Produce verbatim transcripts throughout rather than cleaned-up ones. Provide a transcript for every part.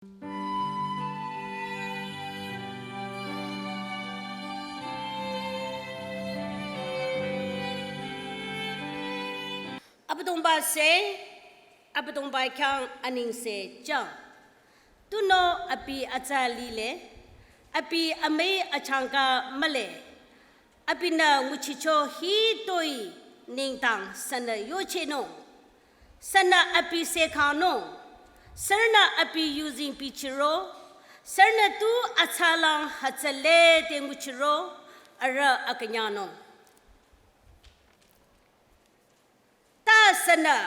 Abüdongba se, Abüdongba khyang anengse jüng. Tunüo abi atsa lile, abi amüi achangka mühle. Abinü nguchicho hitoi nengdang sünü yochehnung. Sünü abi sekhangnung. Sürünü abi yuzeng bichiro. Sürünü tu atsalang hütsüle te nguchiro. Arüh akünyangnung. Ta sünü,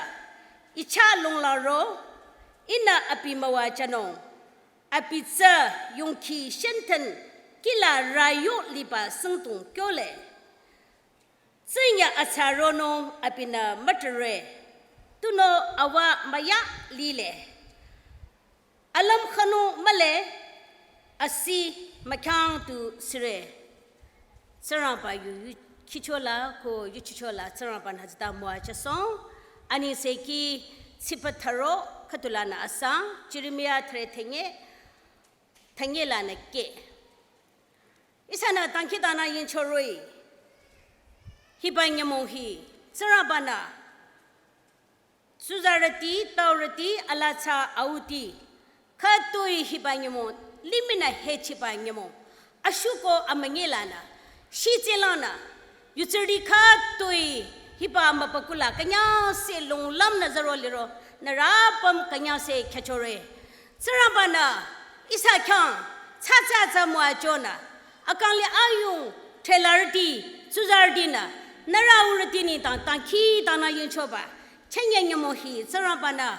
icha longlaro, ihnü abi müwajünung, abi tsü yongkhi shenten kihla rayo liba singdong kyole. Tsingya atsa ronung abinü mütüre, tunüo awa müya lile. Alüm khünung mühle, asi mükhyang tu sire. Tsingrangba yu, yu khichola ko yu chichola Tsingrangbanü hütsüta müwajüsohng. Anengse ki tsipa tharo khüdulanü asang, Jeremia thüre thünye, thünye lanü ke. Ihsanü dangkhidangnang yingcho roh-i. Hiba nyümong hi, Tsingrangbanü tsuzarüti, taurüti, alaa tsü auti, khütoi hiba nyümong, limihnü hechiba nyümong, ashuko amünyi lanü, shitselanü, yutsürüti khütoi hiba mübükuh la künyangse longlümnü zaro liro, nührü apüm künyangse khyüchore. Tsingrangbanü ihsa khyang tsatsa tsü müwajünü, akang li ayung threlarüti, tsuzarütinü, nührü aurüti nengdang dangkhidangnang yingchoba, chünye nyümong hi Tsingrangbanü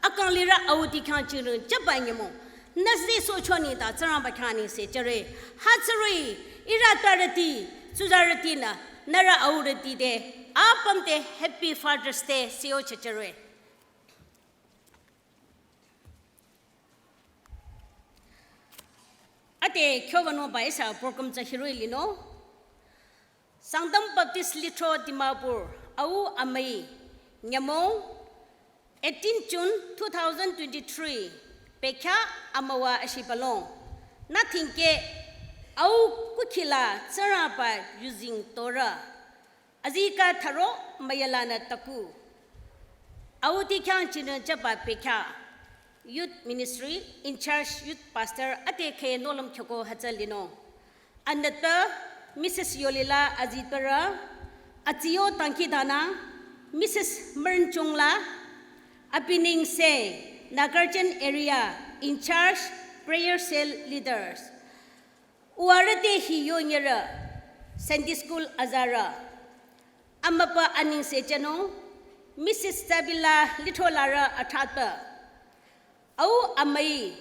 akang lirü auti khyang jingdang jüba nyümong, nüsü sohcho nengdang Tsingrangba khyang anengse jüre. Hütsüri, ihrü tarüti, tsuzarütinü, nührü aurüti te, apüm te Happy Father's Day sü yochehjüre. Ade kyobanungba ihsa program tsü hiroh-i linung. Sangtam Baptist Lithro Dimapur, au amüi, nyümong, eighteen June two thousand twenty-three, bekhyah amüwa ashibülung. Nü thingke, au kukhila Tsingrangba yuzeng torü. Azikeh tharo müyalanü taku. Auti khyang jingdang jüba bekhyah Youth Ministry in charge Youth Pastor ade kheh nohlüm khyoko hütsü linung. Anütpü Missus Yolila azitpürü, atsiyo dangkhidangnang Missus Mernchungla, abi nengse Nagarjan Area in charge Prayer Cell Leaders. Uwarü te hi yonyirü, Sunday School azarü. Amübü anengse jünung, Missus Sabila Lithrolarü athatpü. Au amüi,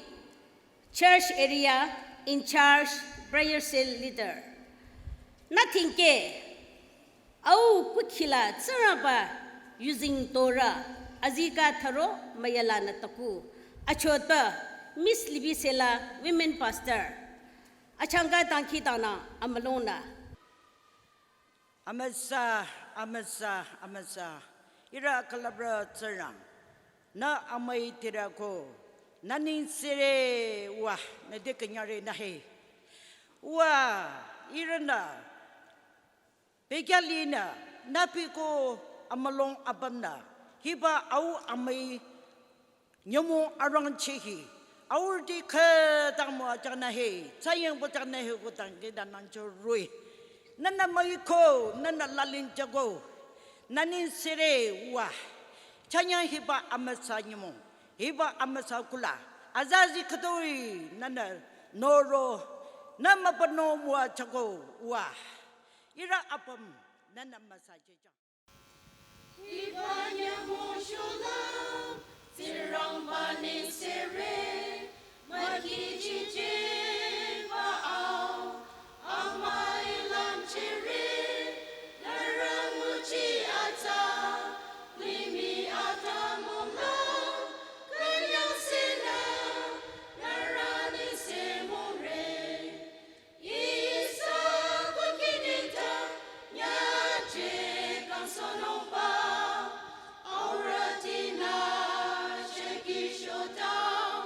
Church Area in charge, Prayer Cell Leader. Nü thingke, au kukhila Tsingrangba yuzeng torü, azikeh tharo müyalanü taku. Achotpü, Miss Libisela, Women Pastor. Achangka dangkhidangnang amülungnü. Amüsa, amüsa, amüsa. Ihrü külüprü Tsingrang. Nü amüi tirü ko. Nü nengsere wa, nü te künyangre nü he. Wa, ihrünü bekhyah linü, nü piko amülung apümnü, hiba au amüi nyümong arangcheh hi, aurüti khütang müwajünü he, tsayang pütang nü he ko dangkhidangnang cho roh-i. Nünü müiko, nünü lalingjüko, nü nengsere wa, chanyang hiba amüsa nyümong, hiba amüsa kuhla, azazi khütoi, nünü noro, nü mübünung müwajüko wa. Ihrü apüm nünü müsajüjang. Hiba nyümong shulüm, Tsingrangba nengsere, mükichicheba au, amüi lümchehre, nührü nguchi atsa, limih atümung la, künyangsenü, nührü nengse mongre. Ihsa kuh kidita nyache kangsohnungba, aurütinü sheki shotang,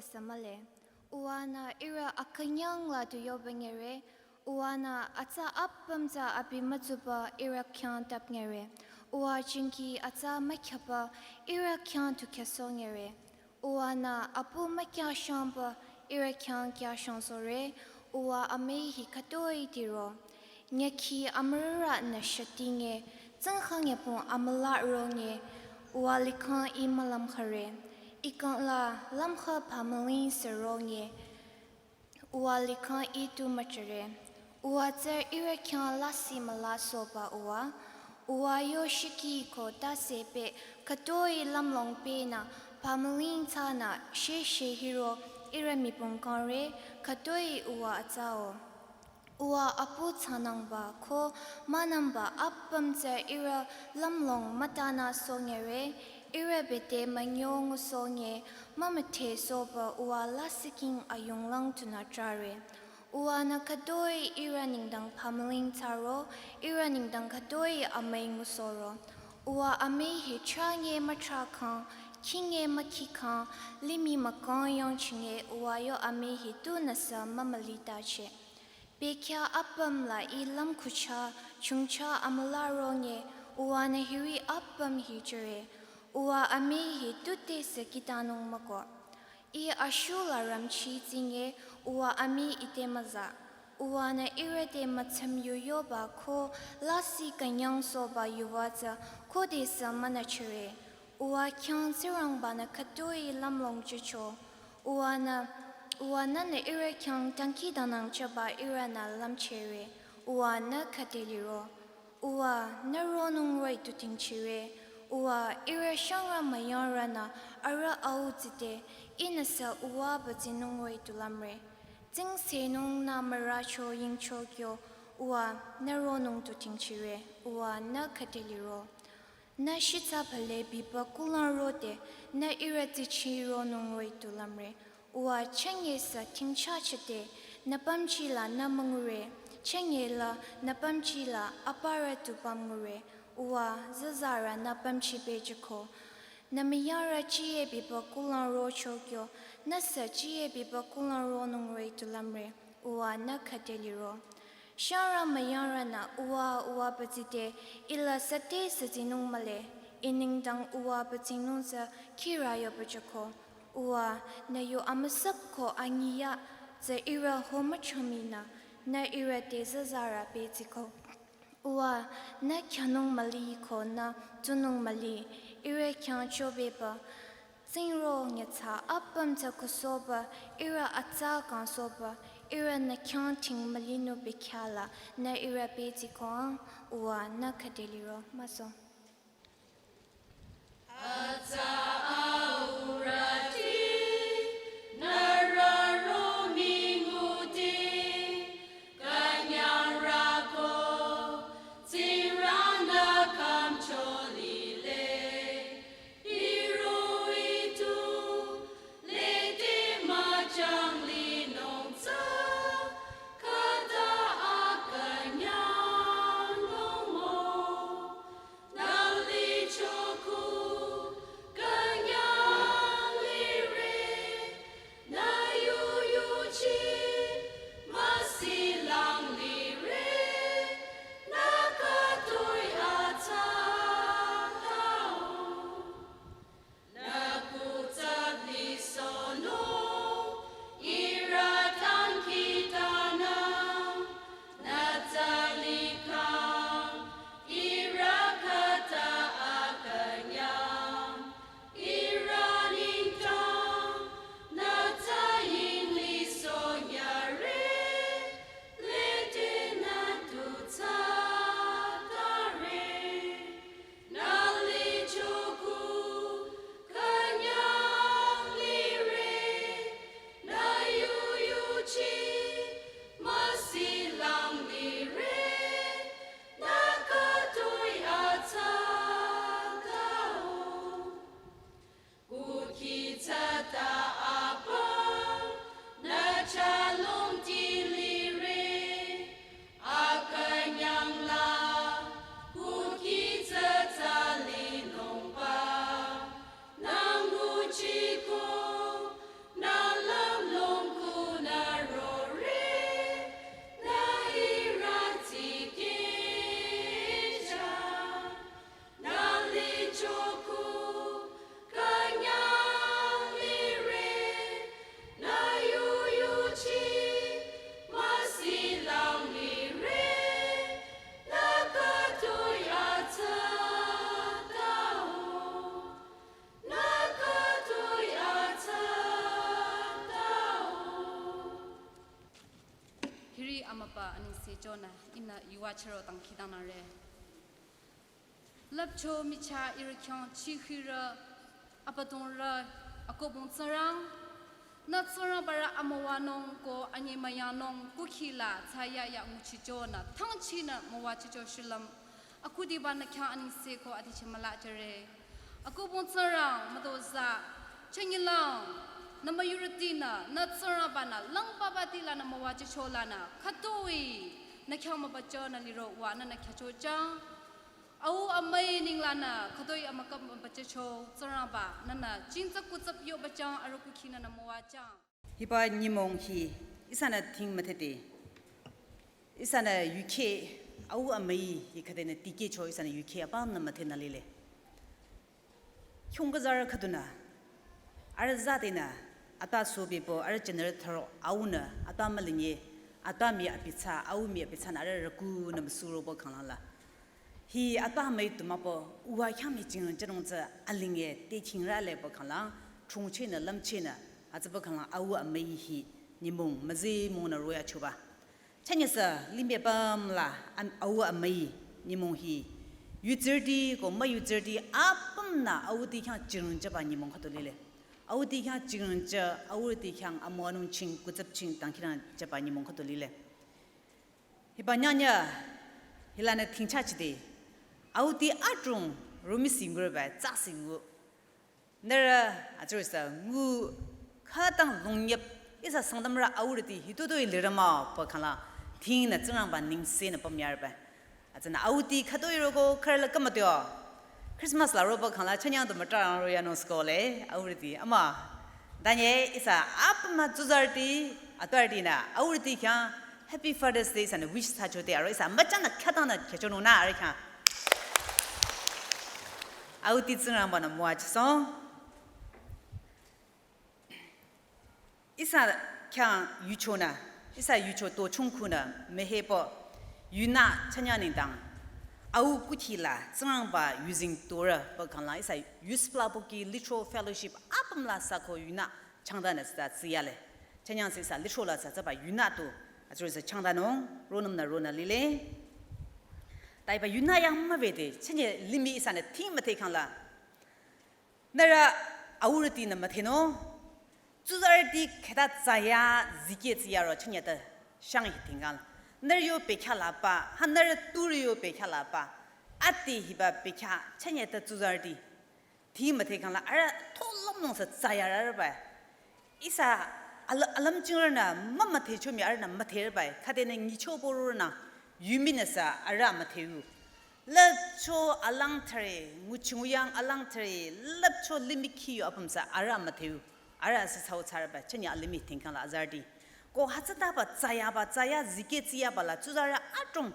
samale. Uwanü ihrü akünyang la tu yoba nyere. Uwanü atsa apüm tsü abi mütsuba ihrü khyang tap nyere. Uwa jingki atsa mükhyaba ihrü khyang tu khyasong nyere. Uwanü apu mükyashangba ihrü khyang kyashang sore. Uwa amüi hi khütoi tiro. Nyükhi amürürü nü shüti nye, tsingkhang nyüpung amüla ro nye, uwa likhang ih mülümkhare, ih kang la lümkha phamüling sü ro nye, uwa likhang ih tu müchüre, uwa tsü ihrü khyang lasih müla soba uwa, uwa yo shiki ko tase pe khütoi lümlong pe nü phamüling tsünü sheshe hiro ihrü mipung kangre khütoi uwa atsao. Uwa apu tsünangba ko münangba apüm tsü ihrü lümlong mütanü song nyere, ihrü bete münyo ngusoh nye, mümüdhe soba uwa lasih king ayunglang tunü trare. Uwanü khütoi ihrü nengdang phamüling tsüro, ihrü nengdang khütoi amüi ngusohro. Uwa amüi hi trah nye mütrah khang, khi nye mükhi khang, limih mükang yangchi nye uwa yo amüi hi tunüsü mümülitache. Bekhyah apüm la ih lümkhucha, chungcha amüla ro nye, uwanü hiri apüm hi jüre, uwa amüi hi tute sü kitanung müko. Ih ashu la rümchi tsinye, uwa amüi ite müza. Uwanü ihrü te mütsüm yu yoba ko lasih künyang soba yuva tsü khodesü münüchire. Uwa khyang Tsingrangba nü khütoi lümlong jücho. Uwanü, uwa nünü ihrü khyang dangkhidangnang chaba ihrünü lümchehre. Uwa nü khüde liro. Uwa nü ronung roh-i tu tingchire. Uwa ihrü shangrü müyangrünü arüh au tsite, ihnüsü uwa bazinung roh-i tu lümre. Tsingsenung nü müracho yingcho kyo, uwa nü ronung tu tingchire. Uwa nü khüde liro. Nü shitsa pale biba kulang rode, nü ihrü tsichi ronung roh-i tu lümre. Uwa chünye sü tingchachete, nü pümchi la nü müngure, chünye la nü pümchi la aparü tu püm ngure, uwa züzarü nü pümchi pehjüko. Nü müyangrü chiye biba kulang rocho kyo, nüsü chiye biba kulang ronung roh-i tu lümre, uwa nü khüde liro. Shangrü müyangrünü uwa uwa bazide, ih la süte süzinung mühle, ih nengdang uwa bazinung tsü khirü yo bajüko. Uwa nü yu amüsüp ko anyiya tsü ihrü ho müchüminü, nü ihrü te züzarü pehziko. Uwa nü khyanung müli ko nü tunung müli, ihrü khyang chobeba, tsingro nyitsa apüm tsü kusohba, ihrü atsa kangsohba, ihrü nü khyang ting mülinung bekhyah la, nü ihrü pehziko ang, uwa nü khüde liro müso. Amüba anengse chonü ihnü yuva chüro dangkhidangnangre. Lüpcho michah ihrü khyang chihirü, abüdongrü, akohbong Tsingrang, nü Tsingrangbarü amüwanung ko anyemüyanung kukhi la thsayahiya nguchichonü thangchinü müwajücho shulüm, akhudiba nü khyang anengse ko adichi müla jüre. Akohbong Tsingrang mütozah, chünyelang, nü müyurütinü, nü Tsingrangba-nü langpapa tilanü müwajücho lanü khütoi nü khyang mübüchonü liro wa nünü khyüchochang. Au amüi ninglanü khütoi amükap mübüchücho Tsingrangba, nünü jingtsü kutsap yobüchang arüh kukhi nünü müwajüng. Hiba nyümong hi ihsanü thing müthete. Ihsanü yukheh, au amüi hi khüdenü tikehcho ihsanü yukheh apümnü müthenü lile. Khungkazarü khüdunü, arüh zadenü, ata sobepü, arüh general tharo aunü, ata mülinye, ata mii abithsa, au mii abithsanü arüh rükunü müsuropü khanglang la. Hi ata müi tumapü, uwa khyang mii jingren jünung tsü alinge te khingrale pü khanglang, chungchenü lümchenü, atsüpü khanglang au amüi hi, nyümong, müzimongnü royachoba. Chünye sü limih apüm la am-, au amüi nyümong hi. Yutsürüti ko müyutsürüti apümnü auti khyang jingren jüba nyümong khüdu lile. Auti khyang jingren jü, auti khyang amüwanung ching, kutsap ching, dangkhidangnang jüba nyümong khüdu lile. Hiba nyanya, hilanü thingchachide. Auti adrong, rumi singurba, tsa singu. Nührü, atsürü sü, ngu, khütang lungyep, ihsa Sangtamrü aurüti, hitotoi lirü mah, pü khangla, thingnü Tsingrangba nengsenü pümyarba. Atsünü auti khütoi roko, khürü la kamateo. Christmas la ropü khangla, chünyang du mütrarang royanung skole, aurüti, ama. Tanye, ihsa, apüm tsuzarüti, atüarütinü, aurüti khyang, Happy Father's Day ihsanü wish thsachote, aro ihsa, müchangnü khütangnü khyüchonungnü, arüh khyang. Auti Tsingrangba-nü müwajüsong. Ihsa khyang yuchonü, ihsa yucho to chungkunü, mühepü, yunü chünye nengdang. Au kukhi la, Tsingrangba yuzeng torü, pü khangla, ihsa yuspla poki litro fellowship, apüm la sako yunü, changdanü sita tsiyale. Chünyang sisa litro la sita tsaba yunü to, atsürü sü changdanung, ronümnü ronü lile. Taiba yunü yang mübede, chünye limih ihsanü thing müthe khangla. Nührü aurütinü müthenung, tsuzarüti khüta tsaya zikeh tsiyaro chünye ta shang hi thingkang. Nührü yo pekhyalaba, ha nührü turi yo pekhyalaba, ati hiba pekhya chünye ta tsuzarüti. Thing müthe khangla arüh tholümnung sü tsayararba. Ihsa al-, alümchingrünü mümüthecho mii arühnü mütherba, khüdenü nyicho pororünü yuminü sü arüh mütheu. Lüpcho alang thare, nguchinguyang alang thare, lüpcho limih khiyo apüm sü arüh mütheu. Arüh sü sao tsarüba, chünye alimih thingkang la azarüti. Ko hütsütaba tsayaba, tsaya zikeh tsiyaba la, tsuzarü adrong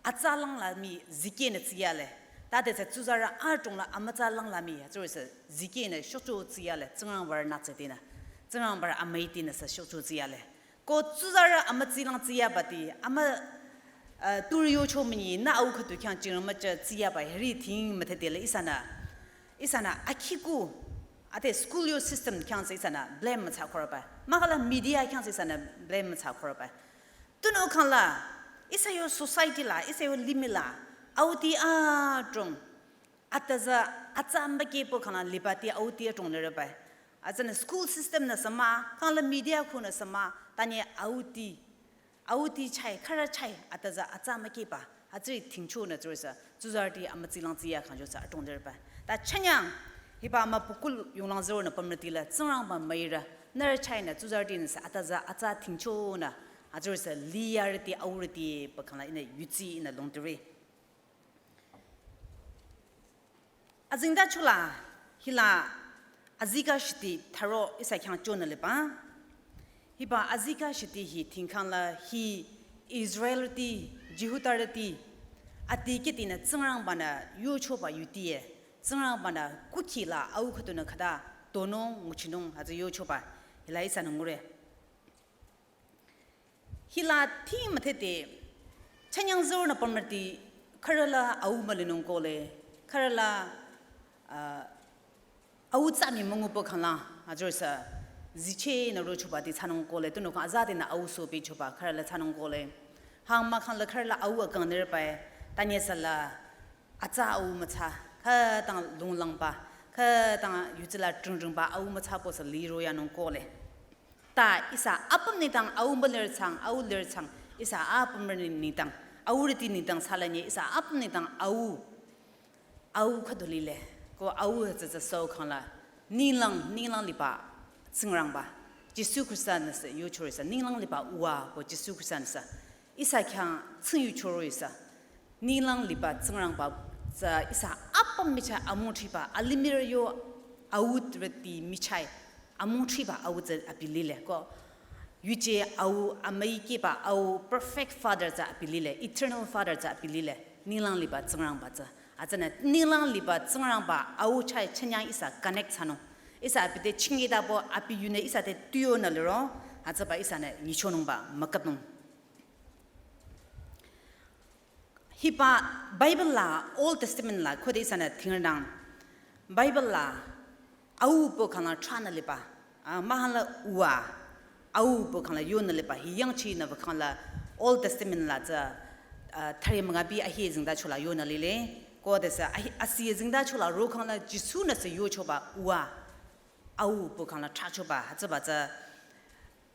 atsalang la mii zikehnü tsiyale. Tade sü tsuzarü adrong la amütsalang la mii, atsürü sü zikehnü shokcho tsiyale, Tsingrangbarü nü tsütinü. Tsingrangbarü amüitinü sü shokcho tsiyale. Ko tsuzarü amütsilang tsiyabati, amü, uh, turi yocho münyi, nü au khüdu khyang jingren mücha tsiyaba, hiri thing müthedele ihsanü. Ihsanü akhiku, ate school yo system khyang sü ihsanü blame mütsa khoraba. Mahkhang la media khyang sü ihsanü blame mütsa khoraba. Tunüo khangla, ihsa yo society la, ihsa yo limih la, auti adrong. Ataza, atsa mükepo khangla libati auti adrong lirüba. Atsünü school system nü sü mah, khangla media khunü sü mah, tanye auti. Auti chai, khürü chai, ataza, atsa mükehba, atsiri thingchonü tsürü sü, tsuzarüti amütsilang tsiya khangcho sü adrong lirüba. Ta chünyang, hiba ama pukul yonglang züronü pümrüti la, Tsingrangba müirü, nührü chainü, tsuzarütinü sü, ataza, atsa thingchonü, atsürü sü, liyarüti, aurüti, pü khangla ihnü yudsi ihnü longtire. Azengtachola hila azikeh shiti tharo ihsa khyang chonü liba. Hiba azikeh shiti hi thingkang la hi Israelrüti, Jihudarüti, adikehtinü Tsingrangba-nü yochoba yutie, Tsingrangba-nü kukhi la au khüdunü khüta tonung nguchinung hütsü yochoba hila ihsanü ngure. Hila thing müthete, chünyang züronü pümrüti, khürü la au mülinung kohle, khürü la, ah, au tsami müngupo khangla, atsürü sü, zichehnü rochobati thsanung kohle, tunüo khang azadenü au sopichoba, khürü la thsanung kohle. Hang mahkhang la khürü la au akang nirü pae, tanye sala atsa au mütsa, khütang lunglangba, khütang yutsila dringdringba au mütsa po sa liro yanung kohle. Ta ihsa apüm nengdang au mba lirü chang, au lirü chang, ihsa apüm nengdang, aurüti nengdang salanye ihsa apüm nengdang au, au khüdu lile, ko au tsü tsü so khang la, ninglang, ninglang liba, Tsingrangba, Jisu Khrista nüsü, yuchori sa, ninglang liba uwa, ko Jisu Khrista nüsü, ihsa khyang tsing yuchori sa, ninglang liba, Tsingrangba, tsü ihsa apüm michah amütriba, alimih yo au rüti michah, amütriba au tsü abi lile, ko, yuje au, amüi keba au, perfect Father tsü abi lile, eternal Father tsü abi lile, ninglang liba, Tsingrangba tsü. Atsünü ninglang liba Tsingrangba au chah chanyang ihsa connect thsanung. Ihsa abi te chingye dabo abi yunü ihsa te tuyo nü liro, atsüba ihsanü nyichonungba müküpnung. Hiba Bible la, Old Testament la, khode ihsanü thingrang. Bible la, au po khang la thranü liba. Ah, mahkhang la uwa, au po khang la yonü liba, hi yangchinü ba khang la Old Testament la tsü, ah, thari müngabi ahi zingda chola yonü lile, ko de sa, ahi, asi zingda chola ro khang la Jisu nüsü yochoba uwa, au po khang la thrachoba, hütsüba tsü,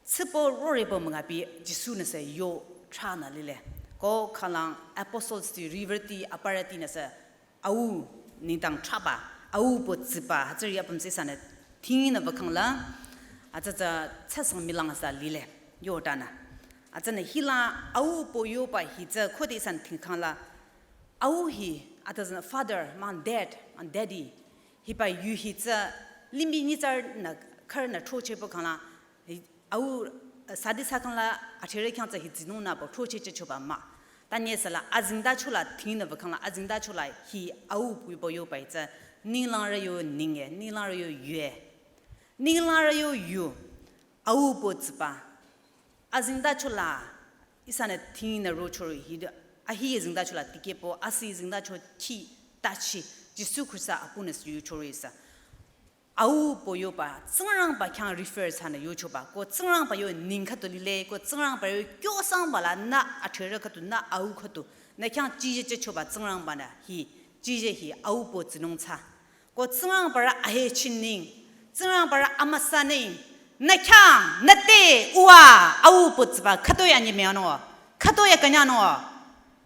tsüpo rorebo müngabi Jisu nüsü yo thranü lile. Ko khülang apostles ti, river ti, aparü ti nüsü, au nengdang thraba, au po tsiba, hütsüri apüm se ihsanü thingnü ba khang la, atsü tsü tsasang milang sa lile, yo tanü. Atsünü hila au po yoba hi tsü khode ihsanü thing khang la, au hi, atsünü father, man dad, man daddy, hiba yu hi tsü limih nyitsarü nü khürü nü throcheh po khang la, hi, au, sadi sa khang la, athere khyang tsü hi tsinung nü ba throcheh cheh choba mah. Tanye sala azingda chola thingnü ba khang la, azingda chola hi au po yoba hi tsü, ninglang rü yo ninge, ninglang rü yo yue. Ninglang rü yo yu, au po tsiba. Azingda chola, ihsanü thingnü rochori hi de, ahi zingda chola tikehpo, asi zingda cho ki, tachi, Jisu Khrista apunü yuchori sa. Au po yoba, Tsingrangba khyang refer thsanü yochoba, ko Tsingrangba yo ning khüdu lile, ko Tsingrangba yo kyosangba la nü athere khüdu, nü au khüdu, nü khyang chije cheh choba Tsingrangba nü hi, chije hi au po tsinung tsü. Ko Tsingrangba rü ahechi ning, Tsingrangba rü amüsa ning, nü khyang, nü te, uwa, au po tsiba, khütoh-i anyi meano, khütoh-i künyanung.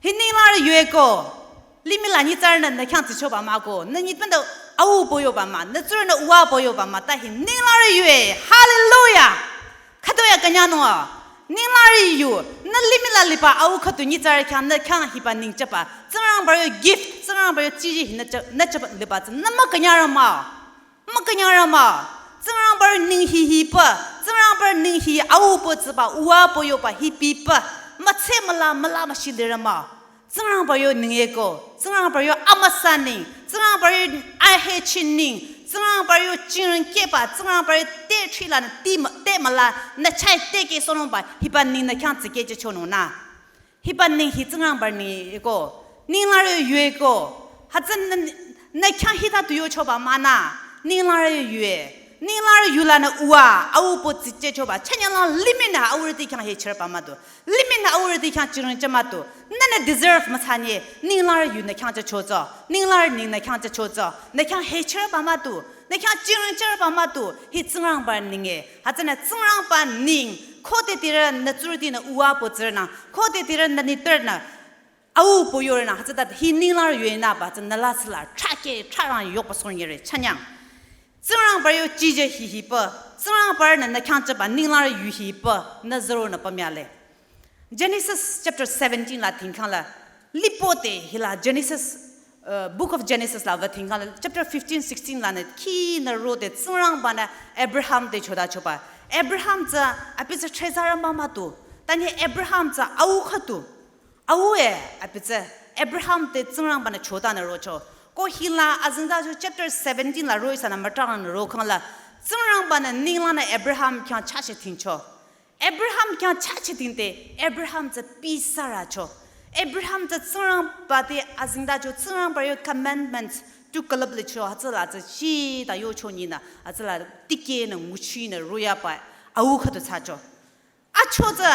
Hi ninglang rü yue ko, limih la nyitsarü nü nü khyang tsichoba mah ko, nü nyitpünü au po yoba mah, nü tsurünü uwa po yoba mah, ta hi ninglang rü yue, hallelujah! Khütoh-i künyanung, ninglang rü yu, nü limih la liba au khüdu nyitsarü khyang, nü khyang hiba ning chaba, Tsingrangba yo gift, Tsingrangba yo chiji hi nü cha-, nü chaba liba tsü, nü mükünyarü mah. Mükünyarü mah. Tsingrangba yo ning hi hiba, Tsingrangba yo ning hi au po tsiba, uwa po yoba hi biba, mütse müla, müla müshi lirü mah. Tsingrangba yo ning eko, Tsingrangba yo amüsa ning, Tsingrangba yo ahechi ning, Tsingrangba yo chingring keba, Tsingrangba yo te thri la nü ti mü-, te müla, nü chah tekehsohnungba, hiba ning nü khyang tsikeh cheh chonung nü. Hiba ning hi Tsingrangba ning eko, ninglang rü yue ko, hütsü nü, nü khyang hita tu yochoba mah nü, ninglang rü yue, ninglang rü yu la nü uwa, au po tsicheh choba, chanyang lang limih nü aurüti khyang hecherba mah tu. Limih nü aurüti khyang chingring cheh mah tu, nü nü deserve müthsanye, ninglang rü yu nü khyang cheh chotsü, ninglang rü ning nü khyang cheh chotsü, nü khyang hecherba mah tu, nü khyang chingring cherba mah tu, hi Tsingrangba ning e, hütsünü Tsingrangba ning, khode tirü nü tsurüti nü uwa po tsürünang, khode tirü nü nitrünü, au po yorünang, hütsüta hi ninglang rü yue nü ba, tsü nü la sila, trahke, trahrang yokba sonyere, chanyang. Tsingrangba yo chije hi hiba, Tsingrangba nü nü khyang chaba ninglang rü yu hiba, nü zero nü pamyale. Genesis chapter seventeen la thingkhang la, lipo te hila Genesis, uh, book of Genesis la va thingkhang la, chapter fifteen, sixteen la nü, khi nü ro te Tsingrangba nü Abraham te choda choba. Abraham tsü, abi tsü trezarü mah mah tu. Tanye Abraham tsü au khüdu. Au e, abi tsü, Abraham te Tsingrangba nü choda nü rocho. Ko hila azingda cho chapter seventeen la ro ihsanü mütrang nü ro khang la. Tsingrangba nü ninglang nü Abraham khyang chah cheh thingcho. Abraham khyang chah cheh thingte, Abraham tsü pi saracho. Abraham tsü Tsingrangba te azingda cho Tsingrangba yo commandments tu külüp licho, hütsüla tsü shita yocho nyinü, hütsüla tikeh nü nguchi nü royaba, au khüdu thsacho. Achotsü,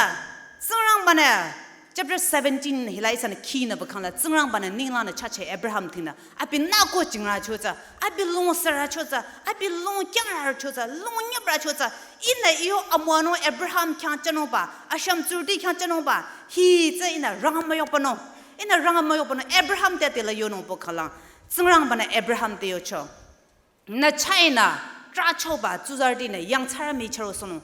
Tsingrangba nü, Chapter seventeen hila ihsanü khinü bakhangla Tsingrangbanü ninglangnü chache Abraham tinü. Abi nako chingracho tsü, abi lung saracho tsü, abi lung kyangracho tsü, lung nyapracho tsü. Ihnü iyo amüwanung Abraham khyang chanungba, asham tsurüti khyang chanungba. Hi tsü ihnü rangmüyopünung. Ihnü rangmüyopünung Abraham te tela yonung bakhangla. Tsingrangbanü Abraham te yocho. Nü chahnü trahchoba tsuzarütinü yangthsarü müicharo sohnung.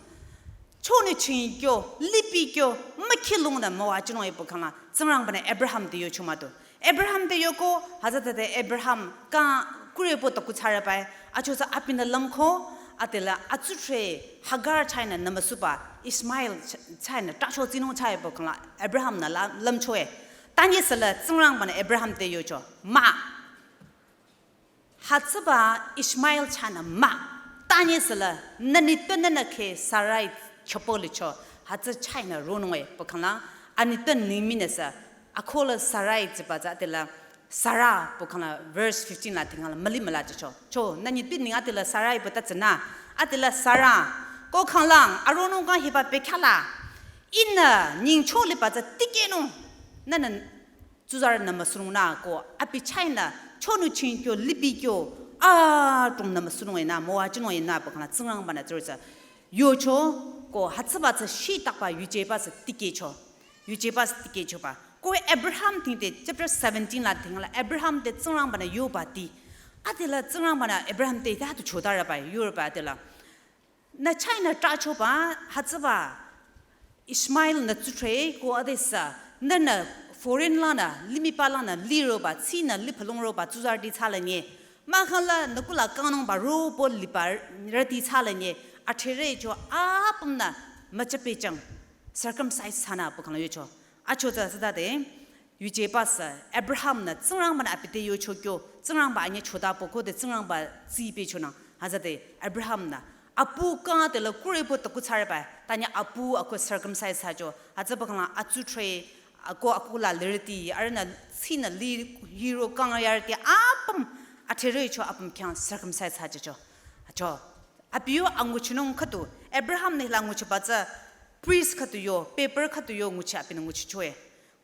Chonü chingkyo, lipikyo, mükhilungnü müwajünung-e bakhangla, Tsingrangbanü Abraham te yocho mah tu. Abraham te yoko, hütsütade Abraham kang kurepo toku thsarübai, achotsü abinü lümko, adela atsudhre Hagar chahnü nümüsuba, Ishmael ch-, chahnü trahcho tsinung chah-e bakhangla, Abraham-nü la-, lümcho-e. Tanye süla Tsingrangbanü Abraham te yocho, mah. Hütsüba Ishmael chahnü mah. Tanye süla nü nitpü nünü khe Sarai khyüpü licho. Hütsü chahnü ronung-e bakhangla. Anitpü ningminü sü. Akohla Sarai tsiba tsü adela Sarah bakhangla verse fifteen la tingala müli müla chicho. Cho nü nitpü ning adela Sarai bata tsünü. Adela Sarah. Ko khanglang aronung kang hiba bekhyah la. Ihnü nyingcho liba tsü tikehnung. Nünü tsuzarünü müsürungnü ko abi chahnü chonü chingkyo lipikyo adrongnü müsürung-e nü müwajünung-e nü bakhangla Tsingrangbanü tsürütsü yocho ko hütsüba tsü shitakba yujeba sü tikehcho. Yujeba sü tikehchoba. Ko Abraham tingte chapter seventeen la tingla Abraham te Tsingrangbanü yoba ti. Adela Tsingrangbanü Abraham te ta tu chotarübai, yorübai adela. Nü chahnü trahchoba, hütsüba, Ishmael nü tsudhre ko adesü, nünü foreign lanü, limih pa lanü, liroba, tsinü, liphalung roba, tsuzarüti thsala nye. Mahkhangla nü kula kangnungba robo liba rüti thsala nye, adhrerecho apümnü müchapehchang, circumcise thsanü bakhangla yocho. Achotsü sütade, yujeba sü, Abraham-nü, Tsingrangbanü abi te yocho kyo, Tsingrangba anye chotapü khode Tsingrangba tsipehchonang, hütsüde, Abraham-nü, apu kang adela kurepo toku thsarübai, tanye apu ako circumcise thsacho, hütsü bakhangla atsudhre, ako akohla lirüti, arühnü tsinü li hiro kang yarüti, apüm, adhrerecho apüm khyang circumcise thsacho, acho. Abi yo anguchinung khüdu, Abraham-nü hila nguchiba tsü, priest khüdu yo, paper khüdu yo nguchi abinü nguchicho-e.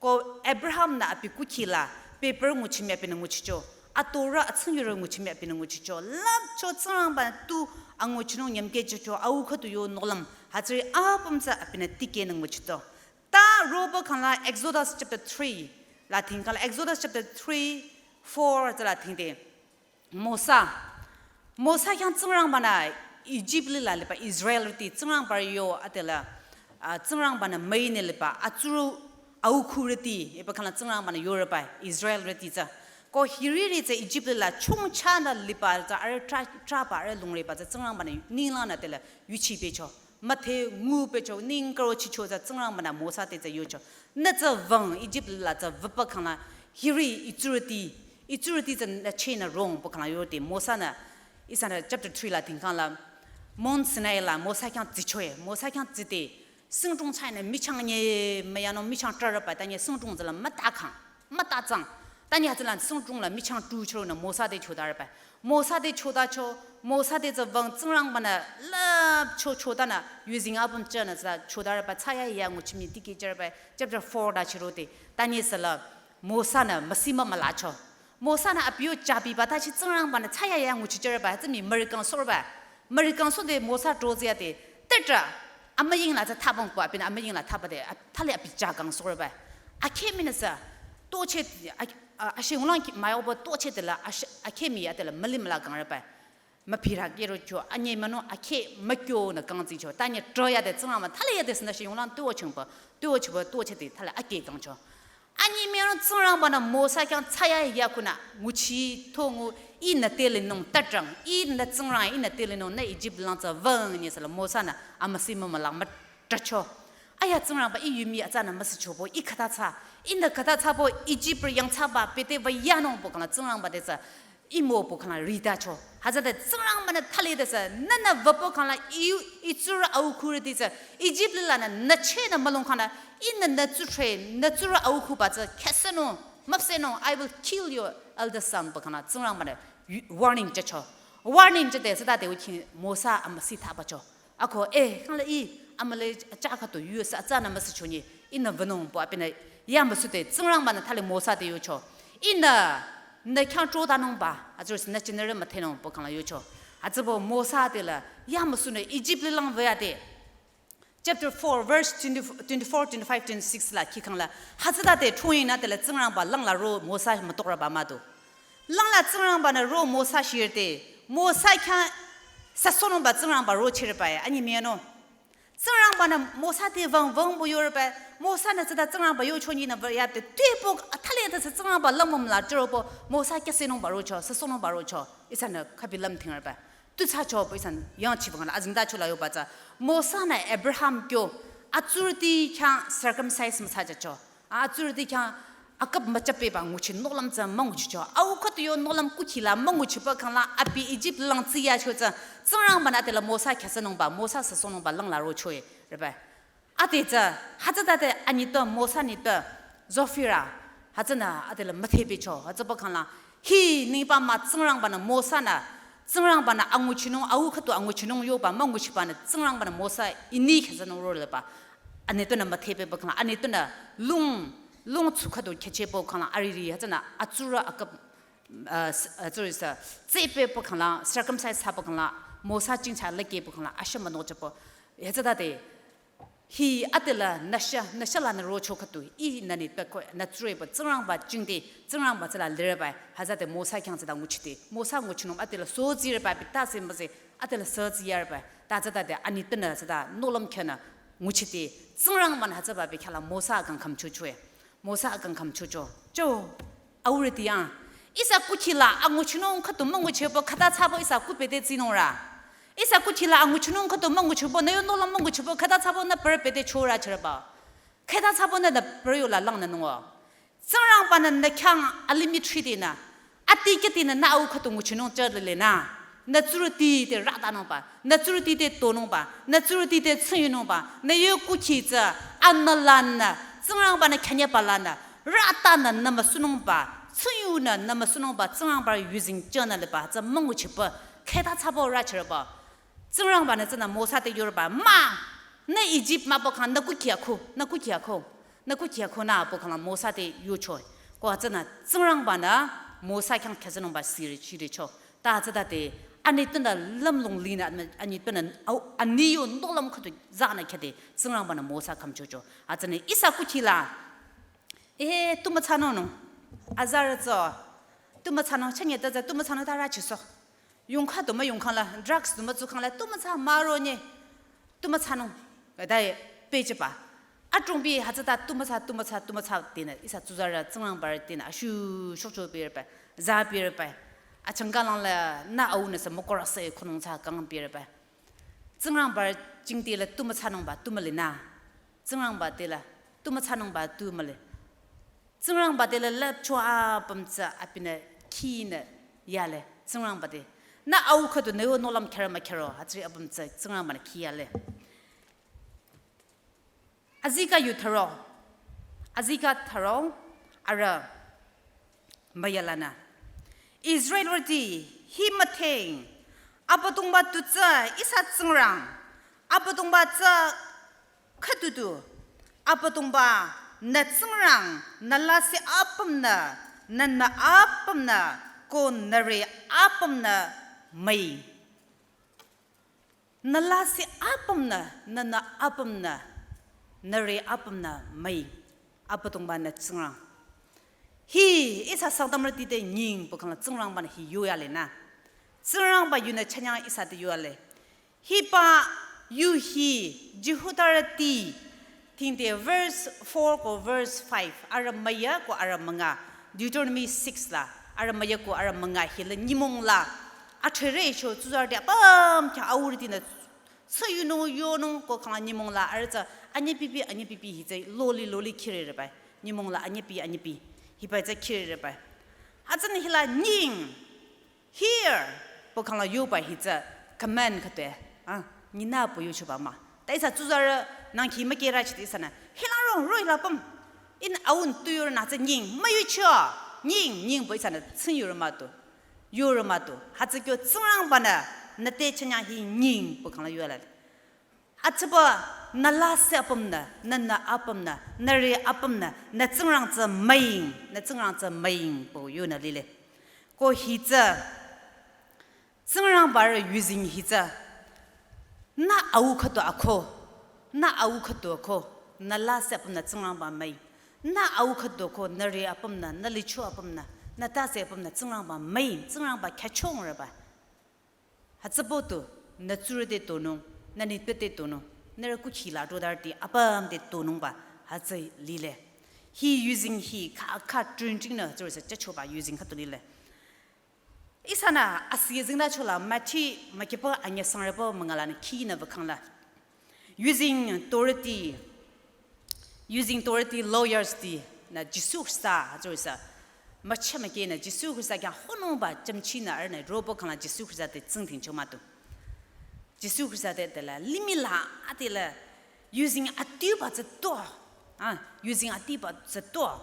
Ko Abraham-nü abi kukhila, paper nguchimii abinü nguchicho. Atorü atsingyorü nguchimii abinü nguchicho. Lüpcho Tsingrangba tu anguchinung nyümkehchocho, au khüdu yo nohlüm, hütsüri apüm tsü abinü tikehnü nguchito. Ta roba khangla Exodus chapter three la tingkhangla Exodus chapter three, four tsü la tingde. Mosa. Mosa khyang Tsingrangbanü Egypt lila liba Israelrüti Tsingrangba yo adela, ah, Tsingrangbanü müinü liba atsuru aukhurüti, hiba khangla Tsingrangbanü yorübai Israelrüti tsü. Ko hiriri tsü Egypt lila chongchanü liba tsü arüh trah, trahba arüh lungreba tsü Tsingrangbanü ninglangnü adela yuchipehcho. Müthe ngupehcho, ning karochicho tsü Tsingrangbanü Mosa te tsü yocho. Nü tsü wüng Egypt lila tsü wüpü khangla hiri itsurüti, itsurüti tsü nü chahnü rong pü khangla yode Mosa-nü, ihsanü chapter three la tingkhangla, Mount Sinai la Mosa khyang tsicho-e, Mosa khyang tside, singdrong chahnü michang nye müyanung michang trarübai tanye singdrong tsüla mütakhang. Mütatsang. Tanye hütsüla singdrong la michang tu chüronü Mosa te chotarübai. Mosa te chotacho, Mosa te tsü wüng Tsingrangbanü lüpcho chotanü, yuzeng apüm chahnü tsü chotarübai, thsayahiya nguchimii tikehcharübai, chapter four la chürode. Tanye süla, Mosa-nü müsi mümülacho. Mosa-nü abi yo jabiba tashi Tsingrangbanü thsayahiya nguchicharübai, hütsü mii mürikang sorübai. Mürikang sode Mosa droziyade, tetra, amüying la tsü thapang pü, abinü amüying la thapade, a-, thali abi jakang sorübai. Akheh mii nü sü, toche, a, a, ashinglang ki, mayoba toche dela, ash-, akheh mii adela müli müla kangrübai. Müpira kero kyo, anye mano akheh mükyonü kangtsicho. Tanye droyade Tsingrangba, thali yade sünü shinglang tuo chingba, tuo chingba, toche de, thali akheh kangcho. Anyi miyang Tsingrangbanü Mosa khyang thsayahiya khunü nguchi thongu ihnü telinung tatrang, ihnü Tsingrang ihnü telinung nü Egypt lang tsü wüng nye süla Mosa-nü amüsi mümüla mütracho. Aya Tsingrangba ih yumii atsanü müsichobo ih khüta thsa, ihnü khüta thsabo Egypt yangthsaba pete wüyanung pü khangla Tsingrangba te tsü ih mo pü khangla ritacho. Hütsüde Tsingrangbanü thali de sü, nünü wüpü khangla ih, ih tsurü aukhurüti tsü, Egypt lilanü nü chahnü mülung khangla, ihnü nü tsurü, nü tsurü aukhuba tsü, khesenung, müpsehnung, I will kill your eldest son pü khangla, Tsingrangbanü yu-, warning jücho. Warning jüde sütade wüki Mosa amüsi thabacho. Ako, eh, khangla ih, amüle cha khüdu yu sü atsanü müsichonyi, ihnü wünung pü abinü Yamüsu te, Tsingrangba-nü thali Mosa te yocho. Ihnü, nü khyang trotanungba, hütsürüsü nü chinere müthenung pü khangla yocho. Hütsüpü Mosa te la, yamüsu nü Egypt li lang wüya te. Chapter four, verse twenty, twenty-four, twenty-five, twenty-six la, khi khangla. Hütsüta te, thungi nü te la Tsingrangba lang la ro Mosa mütokraba mah du. Lang la Tsingrangba-nü ro Mosa shirte. Mosa khyang süsohnungba Tsingrangba rochire bai, anyi miano. Tsingrangba-nü Mosa te wüng wüng pü yore bai, Mosa-nü tsüta Tsingrangba yocho nyinü wüya te, tüpü thali ta sü Tsingrangba lang müm la chüro pü, Mosa kyasenungba rocho, süsohnungba rocho, ihsanü khabi lümthingre bai. Tu thsacho pü ihsanü yangchiba khangla, azingtacho la yoba tsü. Mosa-nü Abraham kyo, atsurüti khyang circumcise müthsajacho. Atsurüti khyang akap müchapeba nguchi nohlüm tsü münguchicho. Au khüdu yo nohlüm kukhi la münguchiba khangla abi Egypt lang tsiyacho tsü. Tsingrangba-nü te la Mosa kyasenungba, Mosa süsohnungba lang la rochoe, re bai. Ade tsü, hütsüta te anitpü, Mosa nitpü, Zophira, hütsünü ade la müthebecho, hütsüpü khangla. Hi nengba mah Tsingrangba-nü Mosa-nü, Tsingrangba-nü anguchinung, au khüdu anguchinung yoba, münguchibanü Tsingrangba-nü Mosa ini kyasenung role ba. Anitpünü müthebepü khangla, anitpünü lung, lung tsu khüdu khyachepü khangla, ariri, hütsünü atsurü akap, uh, s-, uh, sorry, sir, tsepepü khangla, circumcise thsapü khangla, Mosa chingcha lekepü khangla, asha münüchapü, hütsüta te, hi ade la nüsha, nüsha lanü rocho khüdu, ihnü nitpü ko, nü tsurepü, Tsingrangba jingte, Tsingrangba tsü la lire bai, hütsüta te Mosa khyang tsüta nguchite, Mosa nguchinung ade la sozire bai, bita se müze, ade la soziyare bai, ta tsüta te anitpünü tsüta nohlüm khyünü nguchite, Tsingrangba-nü hütsüba bi khyala Mosa akang khümchochoe, Mosa akang khümchocho, cho, aurüti yang. Ihsa kukhi la anguchinung khüdu münguchepü khüta thsapü ihsa ku pete tsinung ra. Ihsa kukhi la anguchinung khüdu münguchepü, nü yo nohlüm münguchepü khüta thsapü nü pere pete chora chireba. Khüta thsapü nü nü pere yo la langnü nungo. Tsingrangba-nü nü khyang alimih thridenü, ati kyatinü nü au khüdu nguchinung chalelenü. Nü tsurüti te ratanungba, nü tsurüti te tonungba, nü tsurüti te tsiyunungba, nü yo kukhi tsü anülanü, Tsingrangba-nü khyanyeba lanü, ratanü nü müsunungba, tsiyunü nü müsunungba, Tsingrangba yuzeng chanü liba, tsü münguchepü, khüta thsapü rachireba. Tsingrangba-nü tsünü Mosa te yoreba, mah, nü Egypt mahpü khang nü kukhi akhu, nü kukhi akhu, nü kukhi akhu nü pü khangla Mosa te yocho. Ko hütsünü Tsingrangba-nü Mosa khyang kyasenungba siri, siricho. Ta tsüta te, anitpünü lümlong linü, anitpünü, au, ani yo nohlüm khüdu zanü khyade, Tsingrangba-nü Mosa khümchocho. Hütsünü ihsa kukhi la, eh, tu müthsanung nung, azarü tsü, tu müthsanung, chanye ta tsü, tu müthsanung ta rachiso. Yongkha du müyong khangla, drugs du mütsu khangla, tu müthsa maro nye, tu müthsanung, dai, pehjüba. Adrongbi hütsüta tu müthsa, tu müthsa, tu müthsa denü, ihsa tsuzarü, Tsingrangbarü denü, ashu, shokcho pere bai, za pere bai. Achangka langla, nü aunü sü mokora se khunung thsa kang pere bai. Tsingrangba jingte la tu müthsanungba, tu mülinü. Tsingrangba te la, tu müthsanungba, tu müli. Tsingrangba te la lüpcho apüm tsü abinü khinü yale. Tsingrangba te. Nü au khüdu nü yo nohlüm khyüre mükhiro, hütsüri apüm tsü Tsingrangba-nü khi yale. Azikeh yu tharo. Azikeh tharo, arüh müyalanü. Israelrüti hi mütheng. Abüdongba tu tsü ihsa Tsingrang. Abüdongba tsü khüdu du, Abüdongba nü Tsingrang, nü lasih apümnü, nü nü apümnü, ko nüre apümnü müi. Nü lasih apümnü, nü nü apümnü, nüre apümnü müi. Abüdongba nü Tsingrang. Hi ihsa Sangtamrüti te nying pü khangla Tsingrangba-nü hi yoyalenü. Tsingrangba yunü chanyang ihsa te yoyale. Hiba yu hi Jihudarüti tingte verse four ko verse five, arüh müya ko arüh münga, Deuteronomy six la, arüh müya ko arüh münga hi la nyümong la, athrere cho tsuzarüti apüm khyang aurütinü, tsü yunung yonung ko khangla nyümong la, arüh tsü anyepipi, anyepipi hi tsü loli, loli khirere bai, nyümong la anyepi, anyepi, hiba tsü khirere bai. Hütsünü hi la nying, Here, pü khangla yoba hi tsü command khütoi, ah, nyinü pü yuchoba mah. Ta ihsa tsuzarü nang khi mükerü chiti ihsanü, hilang rong roh-i la püm. Ihnü aun tu yore nü tsü nying, müyucho, nying, nying pü ihsanü tsing yore mah tu. Yore mah tu. Hütsü kyo Tsingrangba-nü, nü te chanyang hi nying pü khangla yola. Hütsüba nü lasih apümnü, nü nü apümnü, nü ri apümnü, nü Tsingrang tsü müing, nü Tsingrang tsü müing pü yonü lile. Ko hi tsü Tsingrangba rü yuzeng hi tsü, nü au khüdu ako, nü au khüdu ako, nü lasih apümnü Tsingrangba müing. Nü au khüdu ako, nü ri apümnü, nü licho apümnü, nü tase apümnü Tsingrangba müing, Tsingrangba khyüchong rüba. Hütsübo tu, nü tsurü te tonung, nü nitpü te tonung, nü rü kukhi la rodarüti apüm te tonungba, hütsü lile. Hi yuzeng hi kha, kha trinjing nü tsurü sü chachoba yuzeng khüdu lile. Ihsanü asi zingda chola müthi mükipa anyü sangrübo müngalanü khinü bakhangla. Yuzeng authority, yuzeng authority lawyers ti nü Jisu Khrista hütsürü sü müchemüke nü Jisu Khrista khyang honungba chümchinü arühnü robo khangla Jisu Khrista te tsingdhingcho mah tu. Jisu Khrista te tela limih la atila yuzeng adiuba tsü to. Ah, yuzeng adiuba tsü to.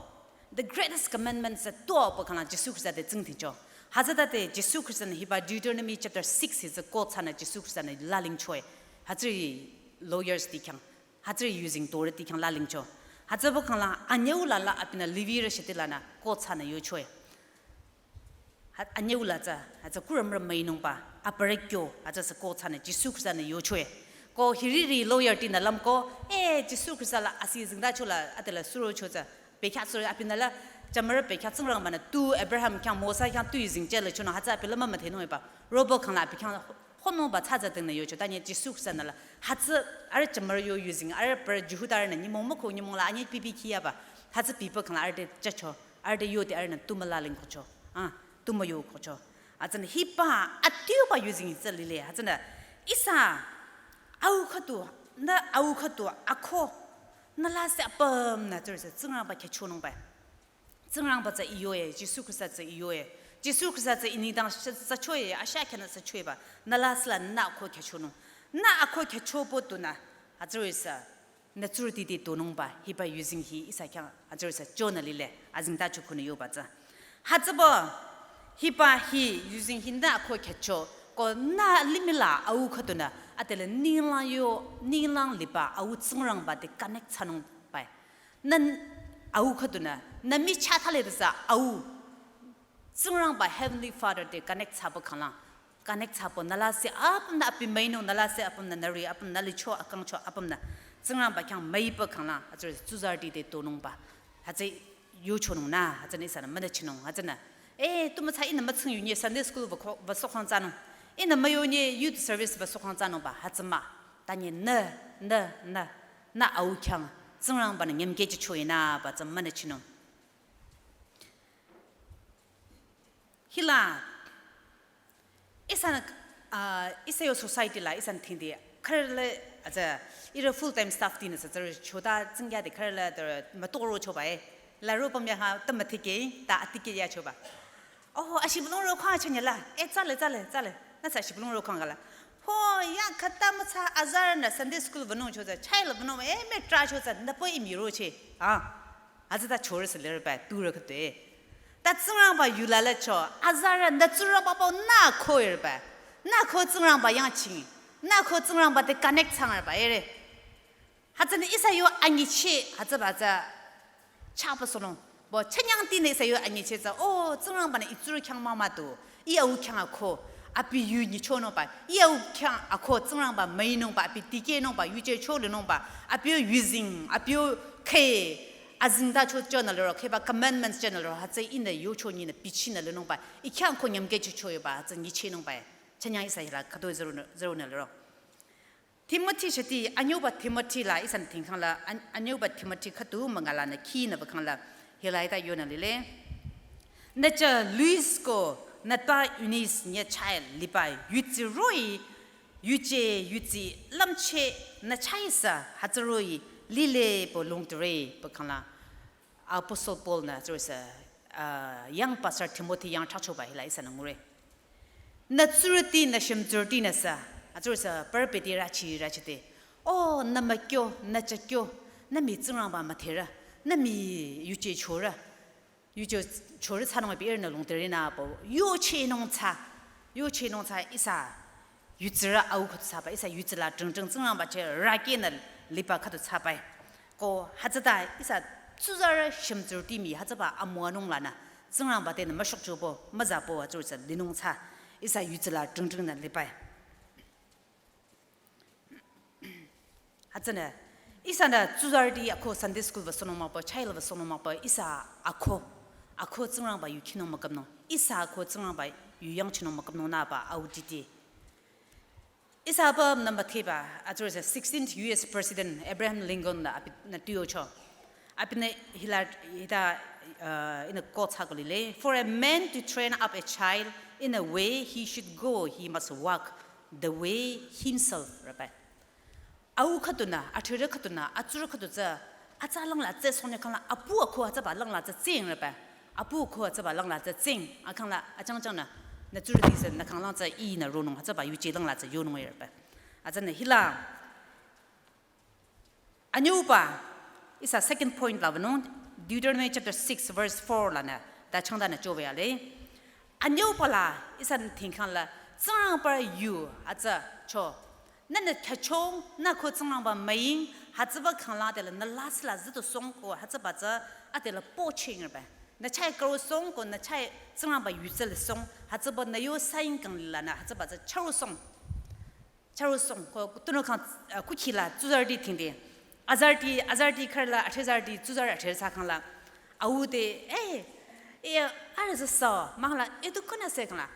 The greatest commandment tsü to pü khangla Jisu Khrista te tsingdhingcho. Hütsütade Jisu Khrista nü hiba Deuteronomy chapter six hi tsü ko thsanü Jisu Khrista nü lalingchoe. Hütsüri lawyers ti khyang. Hütsüri yuzeng authority khyang lalingcho. Hütsübo khangla anyüu la la abinü Levi rü shiti lanü ko thsanü yochoe. Ha, anyüu la tsü, hütsü kurümrü müinungba, aparü kyo, hütsü sü ko thsanü Jisu Khrista nü yochoe. Ko hiriri lawyer tinü lümko, eh, Jisu Khrista la asi zingda chola, atela surocho tsü, bekhyah suro abinü la, jümürü bekhyah Tsingrangbanü tu Abraham khyang Mosa khyang tu yuzeng chele chonü hütsü abi la mümüdhenungba, robo khangla abi khyang honungba tsatsa tengnü yocho, tanye Jisu Khrista nü la, hütsü arüh jümürü yo yuzeng, arüh parü Jihudarünü nyümong müko nyümong la anyü pipi khiyaba, hütsü pipa khangla arüh te chacho. Arüh te yode arühnü tu mülalingkocho. Ah, tu müyokocho. Hütsünü hiba adiuba yuzeng hi tsü lile. Hütsünü ihsa au khüdu, nü au khüdu ako, nü lasih apümnü tsurü sü Tsingrangba khyüchonungba. Tsingrangba tsü I yoe, Jisu Khrista tsü I yoe. Jisu Khrista tsü I nengdang sü-, süchoe, asha khyünü süchoeba. Nü lasih la nü ako khyüchonung. Nü ako khyüchobo tunü, hütsürü sü nü tsurüti te tonungba, hiba yuzeng hi ihsa khyang hütsürü sü chonü lile, azengtacho khunü yoba tsü. Hütsübo, hiba hi yuzeng hi nü ako khyücho, ko nü limih la au khüdunü, atela ninglang yo, ninglang liba au Tsingrangba te connect thsanungba. Nü au khüdunü, nü michah thale de tsü au Tsingrangba Heavenly Father te connect thsaba khanglang. Connect thsabo nü lasih apümnü abi müinung, nü lasih apümnü nü ri apümnü nü licho akangcho apümnü Tsingrangba khyang müiba khanglang, hütsürü tsuzarüti te tonungba. Hütsü yochonung nü, hütsünü ihsanü münüchinung, hütsünü. Eh, tu mütsa ihnü mütsing yunye Sunday school wüko, wüsokhang thsanung. Ihnü müyonye youth service wüsokhang thsanungba, hütsü mah. Tanye nü, nü, nü, nü au khyang, Tsingrangbanü nyümkehjüchoe nüba tsü münüchinung. Hila, ihsanü, ah, ihsa yo society la, ihsanü thingde, khürüle, aza, ihrü full time staff tinü sa, tsürü chota tsingya de khürüle, tsürü mütorochoba e. La ro pamya ha, ta müthike, ta atike yachoba. Oh, ashibülung ro khang chanya la, eh, tsale, tsale, tsale, nü sa ashibülung ro khang gala. Ho, ya khüta mütsa azarünü Sunday school wünung choza, chai la wünung, eh, me tra choza, nü poi imi roche. Ah. Aza ta chorü sü lirü ba, turü khütoi. Ta Tsingrangba yu la la cho, azarü nü Tsingrangba pao nü ko ir ba. Nü ko Tsingrangba yangching. Nü ko Tsingrangba te connect thsangrü ba, ere. Hütsünü ihsa yo anyicheh, hütsüba tsü chaba solong. Bo chanyang tinü ihsa yo anyicheh tsü, oh, Tsingrangbanü I tsurü khyang mama tu. I au khyang ako, abi yu nyichonungba, I au khyang ako Tsingrangba müinungba, abi tikehnungba, yuje cho linungba, abi yo yuzeng, abi yo khe, azengtacho chonü liro, kheba commandments chonü liro, hütsü ihnü yocho nyinü bichinü linungba, I khyang ko nyümkehjücho yoba, hütsü nyichehnungba, chanyang ihsa hila khütoi zero nü, zero nü liro. Timothy shiti, anyüba Timothy la, ihsanü thingkhang la, an-, anyüba Timothy khüdu müngalanü khinü bakhangla, hila ita yonü lile. Nü cha Lois ko, nü ta Eunice nyü chai liba yutsi roh-i, yuje yutsi lümcheh, nü chai sa, hütsü roh-i, lile pü lungtire, bakhangla. Apostle Paul nü, tsürü sü, ah, young pastor Timothy yang thrachoba hila ihsanü ngure. Nü tsurüti, nü shümtsurüti nü sa, a tsürü sü, parü peti rachi, rachi te. Oh, nü mükyo, nü chakyo, nü mi Tsingrangba müdherü, nü mi yuje chorü, yuje chorü thsanung abi ihrünü lungtire nü pü, yuchehnung thsa, yuchehnung thsa ihsa. Yutsirü au khüdu thsaba, ihsa yutsila dringdring Tsingrangba cheh rükehnü liba khüdu thsaba. Ko hütsüta ihsa tsuzarü shümtsurüti mii hütsüba amüwanung lanü Tsingrangba tenü müshokchobo, müzabo hütsürü tsü linung thsa. Ihsa yutsila dringdringnü liba. Hütsünü, ihsanü tsuzarüti ako Sunday school wüsohnung mahba, child wüsohnung mahba, ihsa ako, ako Tsingrangba yu khinung mükapnung, ihsa ako Tsingrangba yu yangchinung mükapnung nüba auditi. Ihsa apüm nümba theba, hütsürü tsü sixteenth U S President Abraham Lincoln la abinü tuyocho. Abinü hila, hita, uh, ihnü quote thsako lile, "For a man to train up a child in a way he should go, he must walk the way himself," rüba. Au khüdunü, athrerü khüdunü, atsurü khüdu tsü, atsa langla tsü sohnyü khangla, apu ako hütsüba langla tsü tsing rüba. Apu ako hütsüba langla tsü tsing, akhangla, achangchangnü, nü tsurüti sü, nü khanglang tsü ihnü ronung, hütsüba yuje langla tsü yonung rüba. Hütsünü hila, anyüba, ihsa second point la wünung, Deuteronomy chapter six verse four lanü, ta changdanü chowüyale. Anyüba la, ihsanü thingkhangla, Tsingrangba yu, hütsü cho. Nünü khyüchong, nü ko Tsingrangba müing, hütsüba khangla tela, nü lasih la züdu song ko, hütsüba tsü, atela poching rüba. Nü chai karo song ko, nü chai Tsingrangba yu tsü le song, hütsüba nü yo sain kang lanü, hütsüba tsü charo song. Charo song ko tunü khang, uh, kukhi la tsuzarüti thingde. Azarüti, azarüti khürü la, athrezarüti, tsuzarü athrezarü thsakhangla. Au te, eh, eh, arüh tsü so, mahla, etu konü se khangla.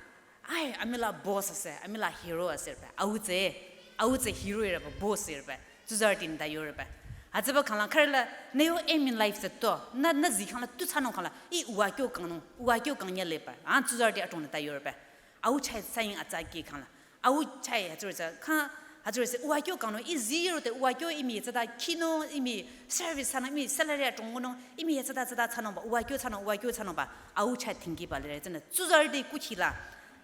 Ai, amila boss ase, amila hero ase rüba. Au tsü, au tsü hero rüba, boss rüba. Tsuzarüti nü ta yo rüba. Hütsüba khangla khürü la, nü yo aim in life tsü to, nü, nü zi khangla, tu thsanung khangla, ih uwa kyo kangnung, uwa kyo kangnyü leba. Ah, tsuzarüti atong nü ta yo rüba. Au chai sain atsa ki khangla. Au chai hütsürü tsü, kha, hütsürü tsü, uwa kyo kangnung, ih zero te uwa kyo imi tsüta khinung, imi service thsanung, imi salary atong ngunung, imi tsüta tsüta thsanungba, uwa kyo thsanung, uwa kyo thsanungba, au chai thingkiba lire tsünü, tsuzarüti kukhi la,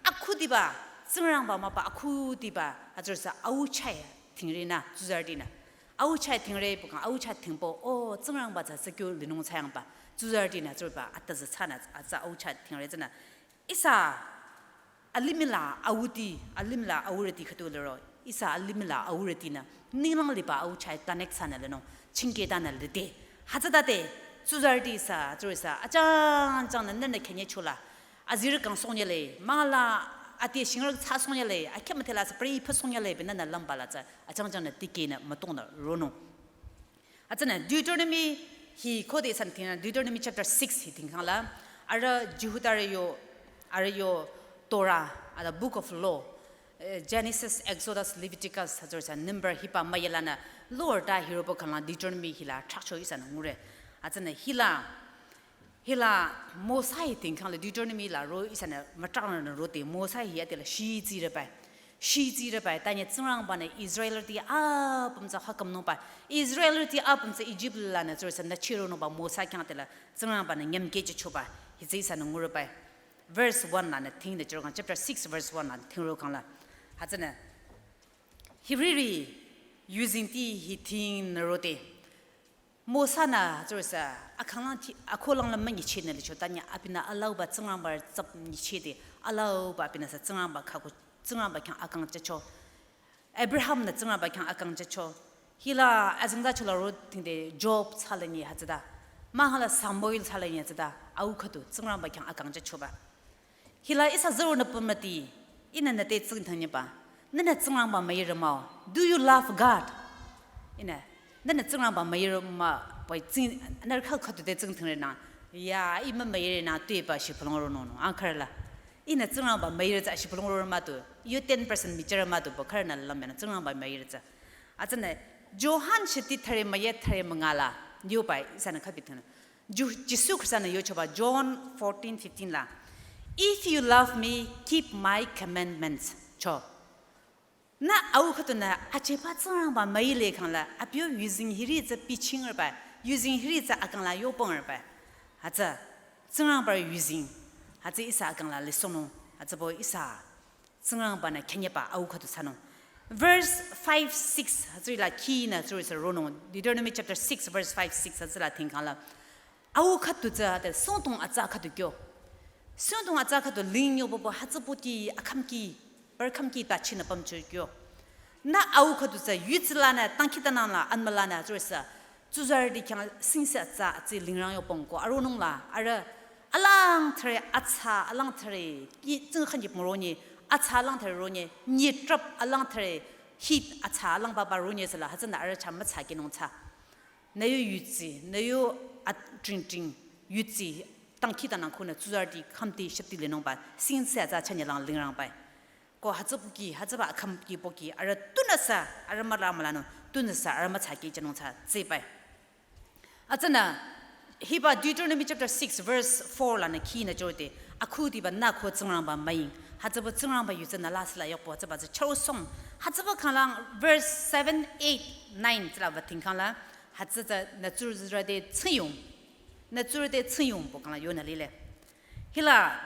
akhudiba, Tsingrangba mahba, akhudiba, hütsürü tsü, au chai thingre nü, tsuzarütinü. Au chai thingre pü khang, au chai thingbo, o, Tsingrangba tsü tsü kyo linung thsayangba, tsuzarütinü, tsürüba, atsa tsü thsanü, atsa au chai thingre tsünü, ihsa alimih la auti, alimih la aurüti khüdu liro, ihsa alimih la aurütinü, ninglang liba au chai connect thsanü linung, chingkehtanü lide. Hütsütade, tsuzarüti ihsa, tsuzarü ihsa, achangchangnü nünü khenye chola, azirü kang songnyele, mahla, ati shingrü thsa songnyele, akhe müthela tsü pri pha songnyele, binünü lamba la tsü, achangchangnü tikehnü mütongnü ronung. Hütsünü Deuteronomy hi khode ihsanü thingla, Deuteronomy chapter six hi thingkhangla, arüh Jihudarü yo, arüh yo Torah, ada Book of Law, eh, Genesis, Exodus, Leviticus, hütsürü tsü Number hiba müyelanü, Lord ta hirobo khangla Deuteronomy hila thrahcho ihsanü ngure. Hütsünü hila, hila Mosa hi thingkhangla Deuteronomy la ro ihsanü mütrangnü rote Mosa hi atela shitsi rüba. Shitsi rüba, tanye Tsingrangbanü Israelrüti apüm tsü hakhümnungba. Israelrüti apüm tsü Egypt lanü tsürü tsü nüchironungba Mosa khyang tela Tsingrangbanü nyümkehjüchoba. Hitsü ihsanü ngurüba. Verse one lanü thingde chüro khang, chapter six verse one lanü thingro khangla. Hütsünü. Hibriri yuzengti hi thingnü rote. Mosa-nü tsürüsü, akhanglang ti, akholang la münyichehnü licho, tanye abinü alauba Tsingrangba tsap nyichehde, alauba abinü sü Tsingrangba khako, Tsingrangba khyang akang jücho. Abraham-nü Tsingrangba khyang akang jücho. Hila azengtacho la ro thingde Job thsalanyi hütsüta. Mahkhang la Samuel thsalanyi hütsüta. Au khüdu Tsingrangba khyang akang jüchoba. Hila ihsa züronü pümüti, ihnü nüte tsingdhingnyüba, nühnü Tsingrangba müire mah-o? Do you love God? Ihnü, nühnü Tsingrangba müire mah-o, poi tsing, nührü khüdu te tsingdhingre nang, ya, ih mümüire nang tuepü shibülung ronung, angkharla. Ihnü Tsingrangba müire tsü shibülung ro mah tu, yu ten percent michire mah tu, pü khürünü lümyanü Tsingrangba müire tsü. Hütsünü, Johan shiti thüre müyü thüre müngala, yoba, ihsanü khübi thünü. Ju-, Jisu Khrista-nü yochoba John fourteen fifteen la, "If you love me, keep my commandments," cho. Nü au khüdunü acheba Tsingrangba müile khangla, abi yo yuzeng hiri tsü bichingreba, yuzeng hiri tsü akang la yopüngreba. Hütsü, Tsingrangba yuzeng, hütsü ihsa akang la lisohnung, hütsübo ihsa Tsingrangba-nü khenyeba au khüdu thsanung. Verse five, six, hütsüri la khinü tsürüsü ronung. Deuteronomy chapter six, verse five, six, hütsüla thingkhangla. Au khüdu tsü, te songdong atsa khüdu kyo. Songdong atsa khüdu ling yo bobo hütsüboti akhümki. Bürkhümki ta chinü pümcho kyo. Nü au khüdu tsü yutsü lanü, tangki tanang la, anmü lanü, tsürüsü. Tsuzarüti khyang singse atsa, atsi lingrang yo pongko, aronung la, arüh, alang thre, atsa, alang thre, ki, tsing khanyi pong ronye, atsa alang thre ronye, nyi trap alang thre, heat atsa alang papa ronye sela, hütsünü arüh cha mütsa kinung tsü. Nü yo yutsü, nü yo at tring tring, yutsü, tangki tanang khunü, tsuzarüti, khamti, shapti linung ba, singse atsa chanye lang lingrang bai. Ko hütsü pohki, hütsüba akhümki pohki, arüh tunüsü, arüh müla mülanung, tunüsü, arüh mütsaki jünung tsü, tsü bai. Hütsünü, hiba Deuteronomy chapter six verse four lanü khinü jode, akhudiba nü ko Tsingrangba müing, hütsüba Tsingrangba yu tsünü la sila yokpo, hütsüba tsü charo song, hütsüba khanglang verse seven, eight, nine tsüla ba tingkhangla, hütsü tsü nü tsurü zürü te tsiyong, nü tsurü te tsiyong po khangla yonü lile. Hila,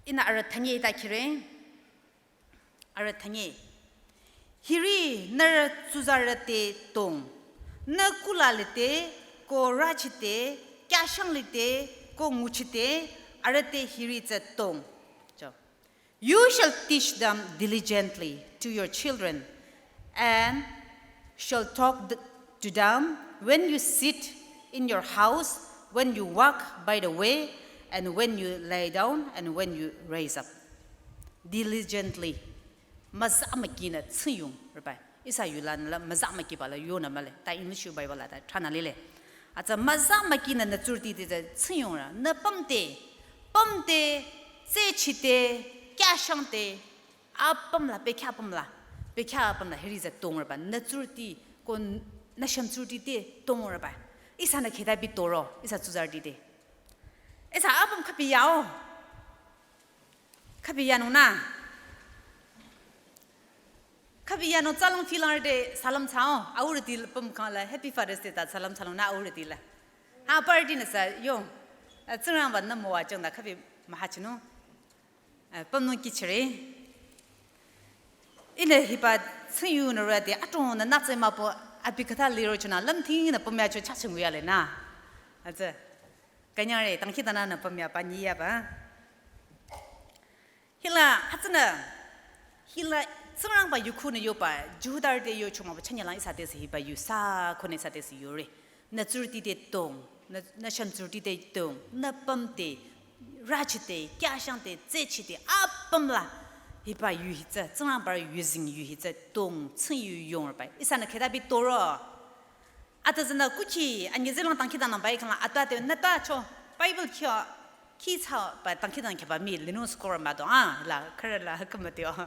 ihnü arüh thanye ta khire. Arüh thanye. Hiri nührü tsuzarü te tong. Nü kula lite, ko rüchi te, kyashang lite, ko nguchi te, arüh te hiri tsü tong. Jo. You shall teach them diligently to your children, and shall talk th- to them when you sit in your house, when you walk by the way, and when you lie down, and when you rise up. Diligently. Müza mükinü tsiyong, rübai. Ihsa yulanü la müza mükiba la yonü mühle. Ta English yu Bible la ta thranü lile. Atsa müza mükinü nü tsurüti te tsiyongrü. Nü pümte, pümte, tsechite, kyashangte, apüm la, bekhyah apüm la, bekhyah apüm la, hiri tsü tongrüba, nü tsurüti, ko nü shüm tsurüti te tongrüba. Ihsanü kheta bi toro, ihsa tsuzarüti te. Ihsa apüm khübi yao. Khübi yanung nü. Khübi yanung tsalung filang de salam tsao, aurüti püm khang la, Happy Father's Day ta salam tsalung nü aurüti la. Ha party nü sa, yo. Tsingrangba nü müwajüng da khübi mühachinung. Eh, pümnung kichire. Ihnü hiba tsiyonü rüde atong nü nütsü müpo abi khata liro chunü lümthingnü pümyacho chachung yale nü. Atsa. Künyangre, tangki tananü pümyaba nyiyaba. Hila, hütsünü, hila, Tsingrangba yu khunü yoba, Jihudarü te yo chungmaba chanye lang ihsa te si hiba yu sa khunü ihsa te si yore. Nü tsurüti te tong, nü, nü shüm tsurüti te tong, nü pümte, rüchi te, kyashang te, tsechi te, apüm la. Hiba yu hi tsü, Tsingrangba yu zing yu hi tsü, tong, tsing yu yongrüba. Ihsanü kheta bi toro. Ata zina kuchi, anyi zilang tangki tanang bai kang la, ata te, nü ta cho, Bible kyo, ki tsao, ba tangki tanang kyo ba mi, linung score ma do, ah, la, kare la, kama te, oh.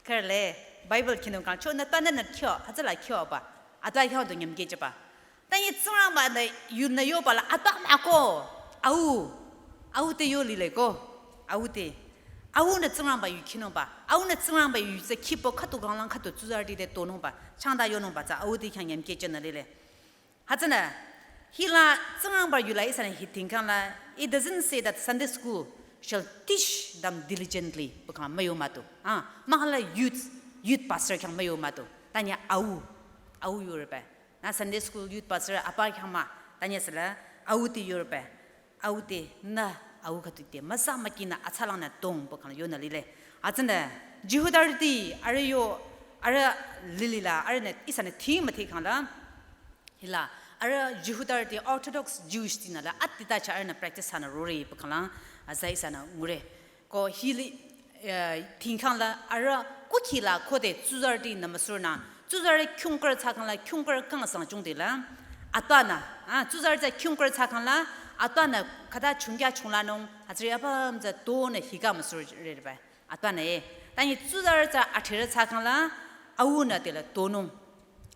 Kare le, Bible kinung kang, cho, nü ta nü nü kyo, hütsü la kyo ba, ata kyo do nyam ge je ba. Tanyi Tsingrangba nü yu nü yoba la atpa müko. Au. Au te yo lile ko. Au te. Aunü Tsingrangba yu khinungba. Aunü Tsingrangba yu tsü khipo khüdu kanglang khüdu tsuzarüti te tonungba. Changda yonungba tsü au te khyang yam kechenü lile. Hütsünü. Hila Tsingrangba yu la ihsanü hi tingkang la. It doesn't say that Sunday school shall teach them diligently. Bükang müyo mah tu. Ah, mahkhang la youth, youth pastor khyang müyo mah tu. Tanyi au. Au yorüba. Nü Sunday school youth pastor apa khyang mah, tanyi süla, au te yorüba, au te nü, au khüdu te, müza mükinü, atsalang nü tong, bükang yonü lile. Hütsünü, Jihudarüti, arüh yo, arüh lilila, arühnü, ihsanü thing müthi kang la, hila, arüh Jihudarüti Orthodox Jewish tinü la, ati ta cha arühnü practice thsanü rore, bükang la, aza ihsanü ngure. Ko hili, eh, tingkang la, arüh kuki la khode tsuzarüti nü müsurnü, tsuzarü kyungkar tsakang la, kyungkar kang sang chungde la, atpa nü, ah, tsuzarü tsü kyungkar tsakang la, atpa nü khata chungkya chunglanung, hütsüri apüm tsü tonü higa müsur rerba, atpa nü e. Tanyi tsuzarü tsü athrerü tsakang la, aunü te la tonung.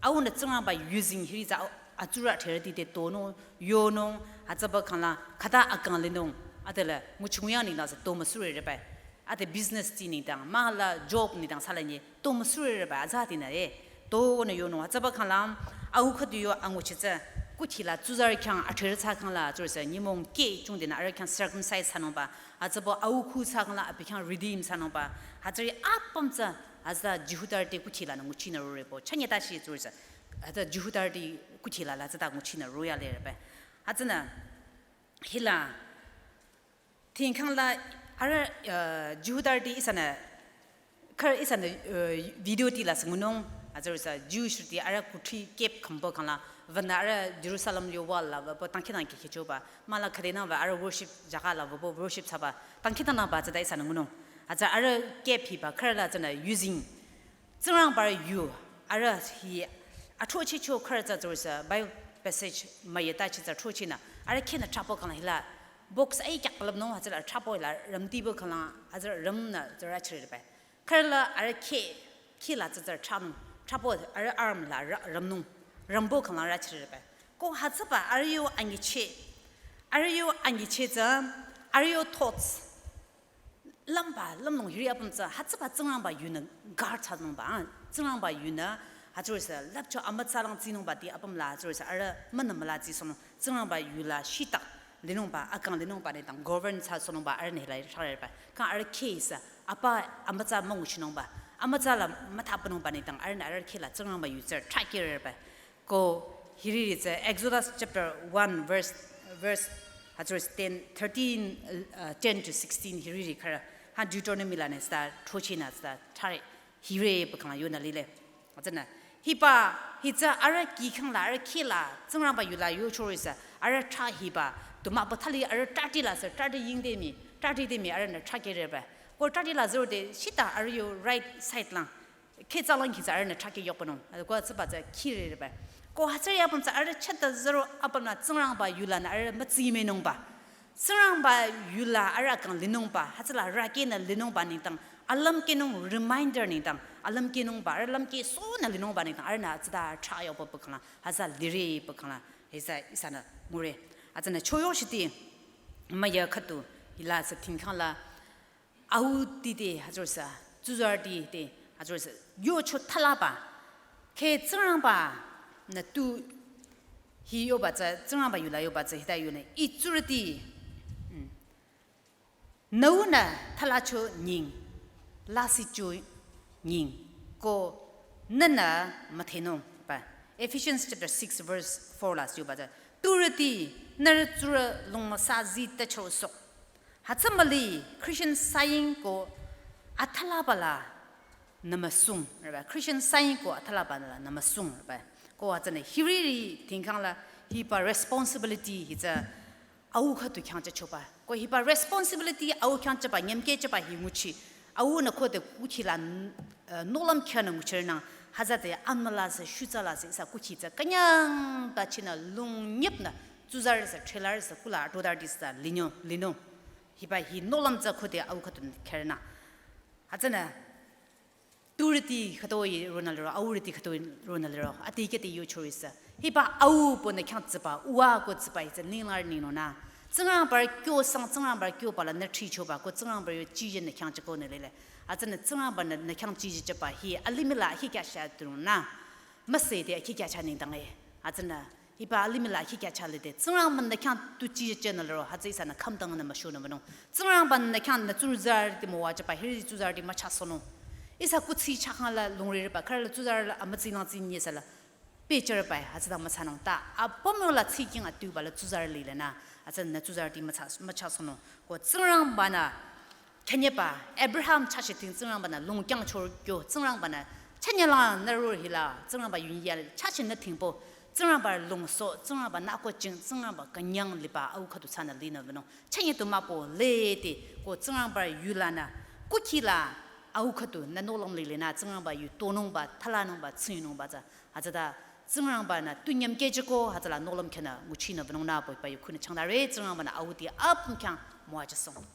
Aunü Tsingrangba yu zing hiri tsü au, atsurü athrerüti te tonung, yonung, hütsüba kang la, khata akang linung, ate la, nguchi nguyang nengdang sü to müsure reba. Ate business ti nengdang, mahkhang la job nengdang sü la nye, to müsure reba, aza tinü e. Tonü yonung, hütsüba kang la, au khüdu yo anguchi tsü, kuki la, tsuzarü khyang athrerü tsakang la, tsuzarü sü, nyümong ke, chungdenü, arüh khyang circumcise thsanungba, hütsüba au khu tsakang la, abi khyang redeem thsanungba, hütsüri apüm tsü, aza Jihudarü te kuki lanü nguchinü rore po. Chanye ta shi tsuzarü sü. Aza Jihudarüti kuki la la tsüta nguchinü roya le reba. Hütsünü hila tingkang la arüh, eh, Jihudarüti ihsanü Khar ihsanü, uh, video ti la süngunung, azürsa Jewish ti arüh kuthri kep khümbo khangla, vana arüh Jerusalem yo wall la, vabo tangki tangki khichoba, mala khade nang ba arüh worship jaga la, vabo worship thsaba, tangki tang nang ba tsüta ihsanü ngunung. Aza arüh kep hiba, khar la tsünü using, Tsingrangba yu, arüh hi, athrochi cho khar tsü zürsa, Bible passage mayeta chi tsü throchi nü, arüh khenü thrapo khangla hila, box ai kyak lap nung, azürla thrapo hila, ramtibo khangla, azürla ramnü zürla chire bai. Khar la arüh khe, khe la tsü tsü thranung, thrapo arüh arm la ra-, ramnung, rambo khangla ra chire bai. Ko hütsüba arüh yo angiche, arüh yo angiche tsü, arüh yo thoughts, lümba, lümnung hiri apüm tsü, hütsüba Tsingrangba yunü guard thsanungba, ah, Tsingrangba yunü, azürsa, lapcho amütsa lang tsinungba ti apüm la, azürsa, arüh münü müla tsi sonung, Tsingrangba yu la shitak, linungba, akang linungba nengdang govern thsa sonungba arüh nü hila thsare bai. Kang arüh khe ihsa, apa amütsa münguchinungba, amütsa la müthapunungba nengdang arühnü arüh khe la Tsingrangba yu tsü thrakere bai. Ko hiriri tsü Exodus chapter one verse, verse, azürsa ten, thirteen, uh, ten to sixteen hiriri khar, ha Deuteronomy la nü tsüta throchi nü tsüta thsare, hiri bai khangla yonü lile. Azünü, hiba, hi tsü arüh ki khangla, arüh khe la, Tsingrangba yu la yo chorisa, arüh thra hiba, tu mah ba thali arüh thirty la sü, thirty yingde mi, thirty de mi arühnü thrakere bai. Ko thirty la zürde, shita arüh yo right side lang, khe tsa lang ki tsü arühnü thrake yokpanung, azü ko tsüba tsü khire bai. Ko hütsüri apüm tsü arüh chata züro apüm nü Tsingrangba yu lanü arüh mütsi menungba. Tsingrangba yu la arüh akang linungba, hütsüla rake nü linungba nengdang, alümkehnung reminder nengdang, alümkehnungba, arüh lümkeh sonü linungba nengdang, arühnü tsüta thra yokpa bai khangla, hütsü lire bai khangla, ihsa, ihsanü ngure. Azünü choyo shiti, maya khüdu, hila sü tingkhang la, au ti te, azürsa, tsuzarüti te, azürsa, yo cho thalaba, khe Tsingrangba nü tu hi yoba tsü, Tsingrangba yu la yoba tsü, hita yunü, i tsurüti, mm, nüunü thalacho nying, lasihcho nying, ko nühnü müdhenung bai. Ephesians chapter six verse four la sü yoba tsü, turüti, nührü tsurü lung müsa zii tacho sok. Hütsü müli Christian saying ko athalaba la nümüsung, bai. Christian saying ko athalaba la nümüsung, bai. Ko azünü hiriri tingkhang la hiba responsibility hi tsü au khüdu khyangchachoba. Ko hiba responsibility au khyangchaba, nyemkehchaba hi nguchi. Aunü khode kukhi la, uh, nohlüm khyünü nguchirnang, hütsüde anmüla sü, shutsa la sü, ihsa kukhi tsü künyang ta chinü lung nyipnü, tsuzarü sü, thrilarü sü, kula adodarüti sü, linung, linung. Hiba hi nohlüm tsü khode au khüdu khyürnü. Azünü, turüti khütoi ronü liro, aurüti khütoi ronü liro, ati kete yo chorisa. Hiba au bonü khyang tsüba, uwa ko tsüba hi tsü ninglar ningnungnü. Tsingrangba kyo sang, Tsingrangba kyoba la nü thrichoba, ko Tsingrangba yo chije nü khyang chako nü lile. Azünü Tsingrangba nü, nü khyang chije chaba hi, alimih la hi kya sha tunungnü. Müsüde akhi kya cha nengdang e. Azünü, hiba alimih la akhi kya cha lide. Tsingrangba nü khyang tu chije chenü liro, hütsü ihsanü khamdang nü müshunü münung. Tsingrangba nü khyang nü tsuzarüti müwajüba, hiri tsuzarüti müchasohnung. Ihsa kuthsi chakhang la lungri riba, khar la tsuzarü la amütsi lang tsi nye sü la. Pehchürü bai, hütsüta müthsanung ta. Apüm la tsiking atuba la tsuzarü lilenü, azünü tsuzarüti mücha, müchasohnung. Ko Tsingrangba nü, Khenyeba, Abraham chashi ting Tsingrangba nü lungkyang chor kyo, Tsingrangba nü, chanye la nü ro hila, Tsingrangba yun yale, chashi nü tingbo, Tsingrangba lungso, Tsingrangba nü ko ching, Tsingrangba künyang liba, au khüdu tsünü linü vünung, chanye tu müpo, lede, ko Tsingrangba yu lanü, kukhi la, au khüdu, nü nohlüm lilenü, Tsingrangba yu tonungba, thalanungba, tsinungba tsü, hütsüta, Tsingrangba nü, tu nyemkehchiko, hütsüla nohlüm khyünü, nguchinü vünungnü, boiba yu khunü changdare, Tsingrangba nü, au ti apüm khyang, müwajüsohng.